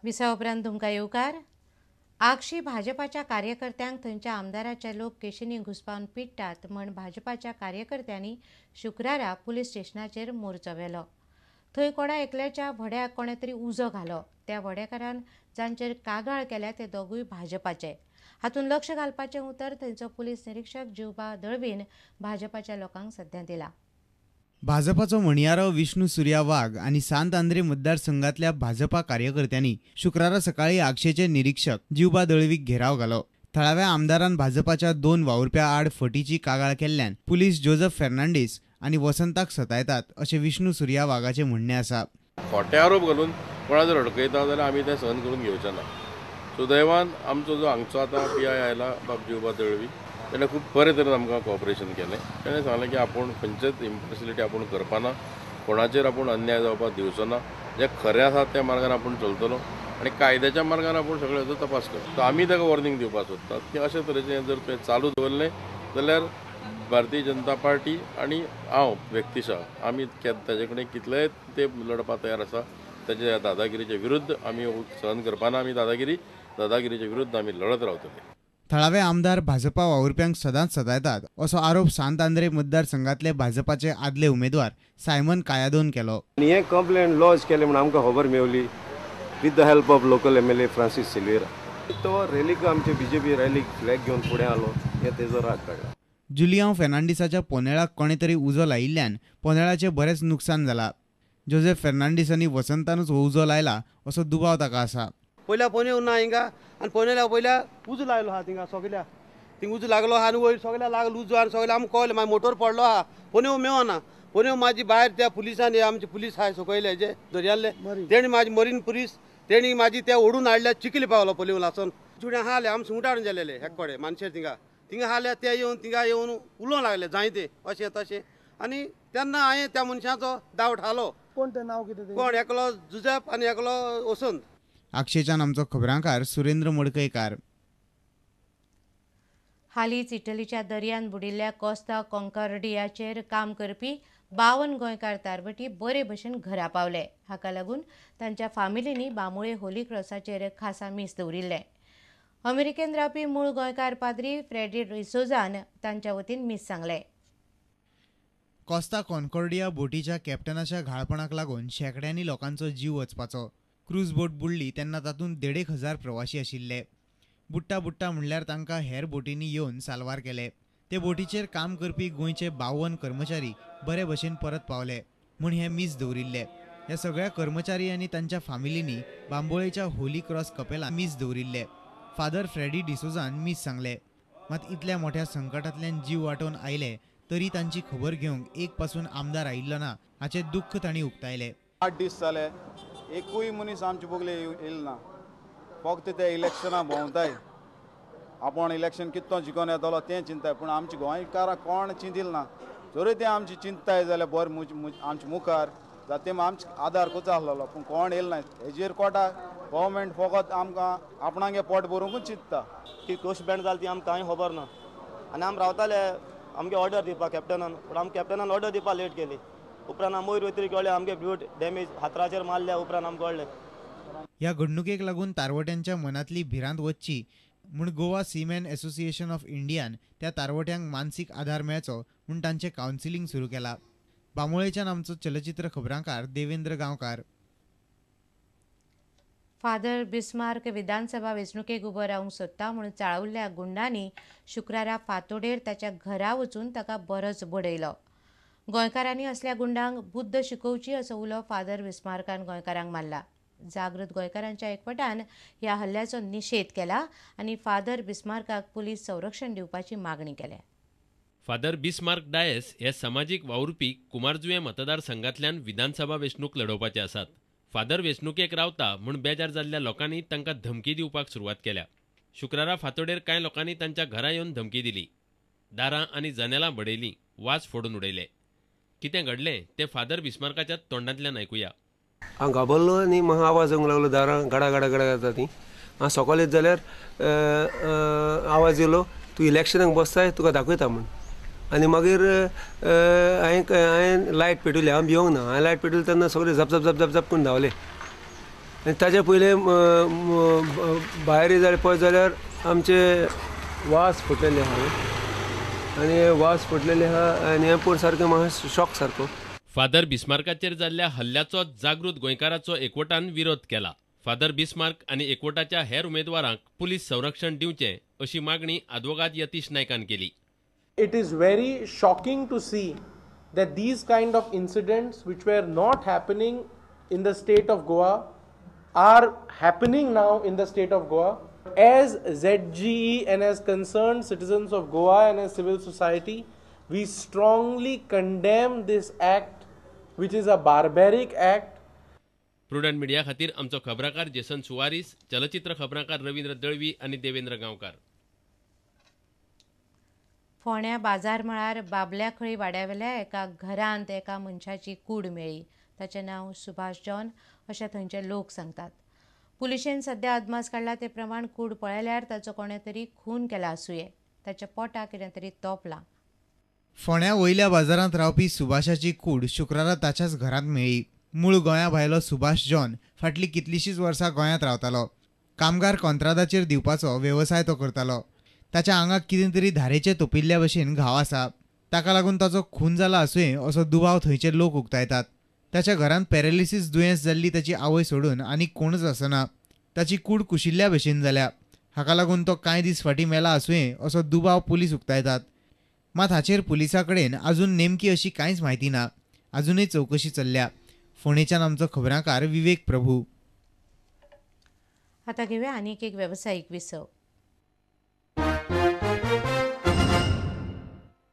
मिसा उपरांत तुमकां येवकार. आगशी भाजपाच्या कार्यकर्त्यांक थंयच्या आमदाराचे लोक केशींनी घुसपावन पिडटात म्हण भाजपाच्या कार्यकर्त्यांनी शुक्रारा पुलीस स्टेशनाचेर मोर्चो व्हेलो. थंय कोणा एकल्याच्या व्हड्याक कोणें तरी उजो घालो. त्या व्हडेकारान जांचेर कागाळ केल्या ते दोगूय भाजपाचे. हातूंत लक्ष घालपाचें उतर थंयचो पुलीस निरिक्षक जिवबा दळवीन भाजपाच्या लोकांक सध्या दिला. भाजपाचो म्हणयारो विष्णू सुर्या वाघ आनी सांत आंद्रे मतदारसंघातल्या भाजपा कार्यकर्त्यांनी शुक्रारा सकाळी आगशेचे निरीक्षक जिवबा दळवीक घेराव घालो. थळाव्या आमदारान भाजपाच्या 2 वावुरप्या आड फटीची कागाळ केल्ल्यान पुलीस जोजफ फेर्नांडीस आनी वसंताक सतायतात अशें विष्णू सुर्या वाघाचें म्हणणें आसा. खोटे आरोप घालून कोणा जर अडकयता जाल्यार आमी तें सहन करून घेवचे ना. सुदैवान आमचो जो हांगचो आतां पी I आयला बाब जिवबा दळवी, तेणें खूब बरे तरेन आमकां कॉपरेशन केलें. तेणें सांगलें की आपूण खंयचेच इम्पार्शलिटी आपूण करपाना, कोणाचेर आपूण अन्याय जावपाक दिवचो ना, जें खरें आसा त्या मार्गान आपूण चलतलो आनी कायद्याच्या मार्गान आपूण सगळ्याचो तपास करता. सो आमी ताका वॉर्निंग दिवपाक सोदतात की अशे तरेचें जर तुवें चालू दवरलें जाल्यार भारतीय जनता पार्टी आनी हांव व्यक्तिशा आमी ताजे कडेन कितलेय ते लढपाक तयार आसा. ताच्या दादागिरीचे विरुद्ध आमी सहन करपाना, आमी दादागिरीचे विरुद्ध आमी लढत रावतले. थळावे आमदार भाजपा वावुरप्यांक सदांच सतायतात असो आरोप सांत आंद्रे मतदारसंघातले भाजपाचे आदले उमेदवार सायमन कायादोन केलो. आनी हें कंप्लेन लॉज केलें म्हूण आमकां खबर मेवली with the help of local MLA Francis Silveira. तो रॅलीक आमचे बीजेपी रॅलीक फ्लॅग घेवन फुडें आलो, हें तेजो राग काडला. जुलियांव फेर्नांडीसाच्या पोनेळाक कोणें तरी उजो लायिल्ल्यान पोनेळाचें बरेंच नुकसान जाला. जोजेफ फेर्नांडीस आनी वसंतानूच हो उजो लायला असो दुबाव ताका आसा. पयल्या पोनेळ ना हिंगा आनी पोनेळा पयल्या उजो लायलो आहा थिंगा सगल्या, थिंगा उजो लागलो आहा आनी वयर सगल्या लागलो उजो आनी सगळें आमकां कळ्ळें. मागीर मोटर पडलो आहा, पोनेळ मेवना. पोनेळ म्हाजी भायर त्या पुलिसांनी, आमचे पुलीस आहाय सकयले जे दर्याले, तेणी म्हाजी मरीन पुलीस तेणी म्हाजी ते ओडून हाडल्या. चिखली पावलो पोलीस लासून चुड्या आहाले आम सुंगटां हाडून गेलेले हेक कडेन मानशेर थिंगा थिंगा आहाले ते येवन थिंगा येवन उलोवंक लागले जायते अशें तशें. आनी तेन्ना हांवें त्या मनशाचो दाव ठालो. कोण तें नांव कितें? कोण एकलो जुजेप आनी एकलो वसंत. आगशेच्यान आमचो खबरांकार सुरेंद्र मडकयकार. हालींच इटलीच्या दर्यान बुडिल्ल्या कोस्ता कॉन्कॉर्डियाचेर काम करपी 52 गोंयकार तारवटी बरे भशेन घरा पावले. हाका लागून तांच्या फामिलींनी बांबोळे होली क्रॉसाचेर खासा मीस दवरिल्लें. अमेरिकेन रावपी मूळ गोंयकार पाद्री फ्रेडी डिसोजान तांच्या वतीन मीस सांगलें. कोस्ता कॉन्कॉर्डिया बोटीच्या कॅप्टनाच्या घाळपणाक लागून शेंकड्यांनी लोकांचो जीव वचपाचो. क्रूज बोट बुडली तेन्ना तातूंत 1,500 प्रवासी आशिल्ले. बुडटा बुडटा म्हणल्यार तांकां हेर बोटींनी येवन साल्वार केले. ते बोटीचेर काम करपी गोंयचे 52 कर्मचारी बरे भशेन परत पावले म्हूण हे मीस दवरिल्ले. ह्या सगळ्या कर्मचारी आनी तांच्या फामिलींनी बांबोळेच्या होली क्रॉस कपेलांत मीस दवरिल्ले. फादर फ्रेडी डिसोजान मीस सांगले. मात इतल्या मोठ्या संकटांतल्यान जीव वाटोवन आयले तरी तांची खबर घेवंक एक पासून आमदार आयिल्लो ना हाचें दुख्ख तांणी उक्तायलें. 8 दीस जाले एकूय मनीस आमचे बगले येयल ना. फक्त ते इलेक्शनां भोंवताय, आपूण इलेक्शन कितलो जिखोन येतलो तें चिंताय, पूण आमचे गोंयकारां कोण चिंतील ना. जरी ते आमची चिंताय जाल्यार बरें आमच्या मुखार जाल्यार ते आमचे आदार करचो आसलेलो, पूण कोण येयल ना. हेजेर कोटा गव्हर्मेंट फकत आमकां आपणागे पोट भरूंकूच चिंतता. की कशी बँड जाली ती आमकां कांय खबर ना. आनी आमी रावताले आमगे ऑर्डर दिवपाक कॅप्टनान, पूण आमकां कॅप्टनान ऑर्डर दिवपाक लेट केली. उपरांत आमी वयर वयतरी कळ्ळें आमगे बोट डॅमेज हातराचेर मारल्या उपरांत आमकां कळ्ळें. ह्या घडणुकेक लागून तारवट्यांच्या मनांतली भिरांत वचची म्हूण गोवा सीमॅन असोसिएशन ऑफ इंडियान त्या तारवट्यांक मानसीक आधार मेळचो म्हूण तांचें कावन्सिलींग सुरू केलां. बांबोळेच्यान आमचो चलचित्र खबरांकार देवेंद्र गांवकार. फादर बिस्मार्क विधानसभा वेंचणुकेक उबो रावंक सोदता म्हूण चाळवल्ल्या गुंडांनी शुक्रारा फांतोडेर ताच्या घरा वचून ताका बरोच बडयलो. गोंयकारांनी असल्या गुंडांक बुद्द शिकोवची असो उलो फादर बिस्मार्कान गोंयकारांक मारला. जागृत गोंयकारांच्या एकवटान ह्या हल्ल्याचो निशेध केला आनी फादर बिस्मार्काक पुलीस संरक्षण दिवपाची मागणी केल्या. फादर बिस्मार्क डायस हे समाजीक वावुरपी कुमारजुंवें मतदारसंघांतल्यान विधानसभा वेंचणूक लढोवपाचे आसात. फादर वेंचणुकेक रावता म्हूण बेजार जाल्ल्या लोकांनी तांकां धमकी दिवपाक सुरवात केल्या. शुक्रारा फांतोडेर कांय लोकांनी तांच्या घरा येवन धमकी दिली. दारां आनी जनेलां बडयलीं, वाज फोडून उडयले. कितें घडलें तें फादर बिस्मार्काच्या तोंडांतल्यान आयकुया. हांव घाबरलो आनी म्हाका आवाज येवंक लागलो, दारां गडा गडा गडा जाता ती. हांव सकाळ येत जाल्यार आवाज येयलो, तूं इलेक्शनाक बसताय तुका दाखयता म्हूण. आनी मागीर हांवें लायट पेटयली. हांव भिवंक ना. हांवें लायट पेटयली तेन्ना सगळे झप झप झप झप झप करून धांवले. आनी ताच्या पयलें भायर जाल्यार पळयत जाल्यार आमचे वास फुटलेले आहा आनी वास फुटलेले आहा आनी हें पळोवन सारकें म्हाका शॉक सारको. फादर बिस्मार्काचेर जाल्ल्या हल्ल्याचो जागृत गोंयकाराचो एकवटान विरोध केला. फादर बिस्मार्क आनी एकवटाच्या हेर उमेदवारांक पुलीस संरक्षण दिवचें अशी मागणी आदवोगाद यतीश नायकान केली. It is very shocking to see that these kind of incidents which were not happening in the state of Goa are happening now in the state of Goa. As ZGE and as concerned citizens of Goa and as civil society, we strongly condemn this act, which is a barbaric act. Prudent media खातीर आमचो खबराकार Jason Soares, चलचित्र खबराकार रवींद्र दळवी आनी देवेंद्र गांवकार. फोंड्या बाजार मळार बाबल्याखळी वाड्यावेल्या एका घरांत एका मनशाची कूड मेळ्ळी. ताचें नांव सुभाष जॉन अशें थंयचे लोक सांगतात. पुलिशेन सद्या अदमास काडला ते प्रमाण कूड पळयल्यार ताचो कोणें तरी खून केला आसुये. ताच्या पोटाक कितें तरी तोपलां. फोंड्या वयल्या बाजारांत रावपी सुभाषाची कूड शुक्रारा ताच्याच घरांत मेळ्ळी. मूळ गोंया भायलो सुभाष जॉन फाटलीं कितलींशींच वर्सां गोंयांत रावतालो. कामगार कॉंत्रादाचेर दिवपाचो वेवसाय तो करतालो. ताच्या आंगाक कितें तरी धारेचे तोपिल्ल्या भशेन घाव आसा. ताका लागून ताचो खून जाला आसुये असो दुबाव थंयचे लोक उक्तायतात. ताच्या घरांत पॅरालिसीस दुयेंस जाल्ली ताची आवय सोडून आनीक कोणूच आसना. ताची कूड कुशिल्ल्या भशेन जाल्या. हाका लागून तो कांय दीस फाटीं मेला आसुये असो दुबाव पुलीस उक्तायतात. मात हाचेर पुलिसां कडेन अजून नेमकी अशी कांयच म्हायती ना. अजूनय चवकशी चल्ल्या. फोंडेच्यान आमचो खबरांकार विवेक प्रभू. आता घेऊया आनीक एक वेवसायीक विसव.